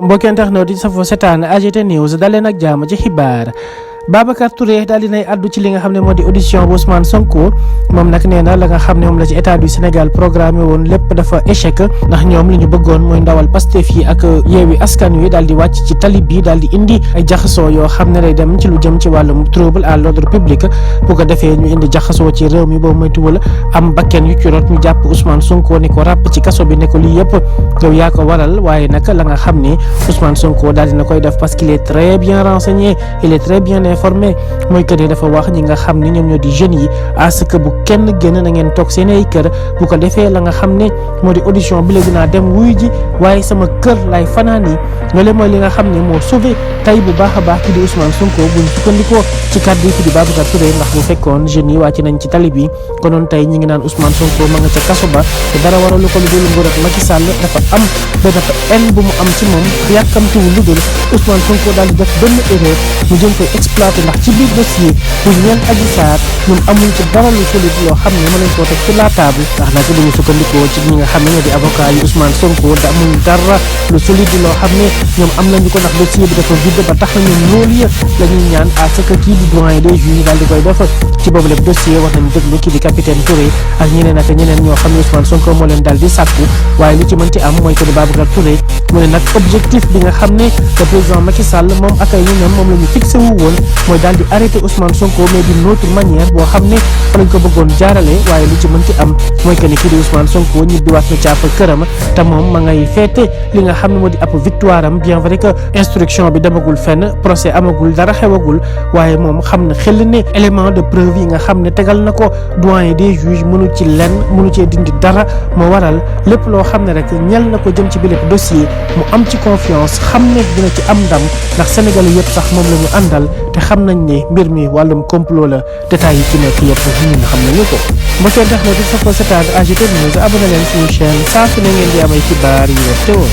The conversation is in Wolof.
mbokki internet yi safoo setaan AGT News daleen ak jàmm ci xibaar Babacar Touré daal dinay addu ci li nga xam ne moo di audition bu Ousmane Sonko moom nag nee na la nga xam ne moom la ci état du Sénégal programmé woon lépp dafa échec ndax ñoom li ñu bëggoon mooy ndawal Pastef yi ak Yewwi Askan Wi daal di wàcc ci tali bi daal di indi ay jaxasoo yoo xam ne day dem ci lu jëm ci wàllum trouble à l'ordre public bu ko defee ñu indi jaxasoo ci réew mi boobu moytuwul am bakken yu ci rot ñu jàpp Ousmane Sonko ne ko ràpp ci kaso bi ne ko lii yëpp yow yaa ko waral waaye nag la nga xam ne Ousmane Sonko daal dina koy def parce qu'il est très bien renseigné il est très bien informé mooy que ne dafa wax ñi nga xam ne ñoom ñoo di jeunes yi à ce que bu kenn génn na ngeen toog seen ay kër bu ko defee la nga xam ne moo di audition bi la dinaa dem wuy ji waaye sama kër lay fanaan yi loolu mooy li nga xam ne moo sauvé tey bu baax a baax ki di Ousmane Sonko buñ sukkandikoo ci kàddu yi ki di Babacar Touré ndax bu fekkoon jeunes yi wàcc nañ ci tali bi konoon tey ñi ngi naan Ousmane Sonko ma nga ca kaso ba te dara waralu ko lu dul nguur ak Macky Sall dafa am dafa en bu mu am ci moom yàkkamtiwul lu dul Ousmane Sonko daal di def benn erreur mu jëm koy exploité ndax ci biir dossier bu ñeel Adji Sarr ñoom amuñ ci dara lu solide loo xam ne mën nañ koo teg sur la table ndax nag dañu sukkandikoo ci ñi nga xam ne ñoo di avocat yi Ousmane Sonko da amuñ dara lu solide loo xam ne ñoom am nañu ko ndax dossier bi dafa vide ba tax na ñoom loolu yëpp la ñuy ñaan à ce que kii di doyen des juges daal di koy def ci boobu lépp dossier war nañu déglu kii di capitaine Touré ak ñeneen ak ñeneen ñoo xam ne Ousmane Sonko moo leen daal di sàkku waaye li ci mën ci am mooy que ni Babacar Touré mu ne nag objectif bi nga xam ne le président Macky Sall moom ak ay ñoom moom la ñu fixé wu woon mooy daal di arrêté Ousmane Sonko mais d'une autre manière boo xam ne fa lañ ko bëggoon jaarale waaye li ci mën ci am mooy que ni kii di Ousmane Sonko ñibbiwaat na càpp këram te moom ma ngay feete li nga xam ne moo di ab victoire am bien vrai que instruction bi demagul fenn procès amagul dara xewagul waaye moom xam na xel ne élément de preuve yi nga xam ne tegal na ko doyen des juges mënu ci lenn mënu cee dindi dara moo waral lépp loo xam ne rek ñel na ko jëm ci bi lépp dossier mu am ci confiance xam ne dina ci am ndam ndax sénégalais yëpp sax moom la ñu àndal te xam nañ ne mbir mi wàllum complot la détails yi ci nekk yëpp ñun xam nañu ko mbokk internet yi safoo setaan AGT News abonné leen suñu chaîne saa su ne ngeen di am ay xibaar yu wér te wóor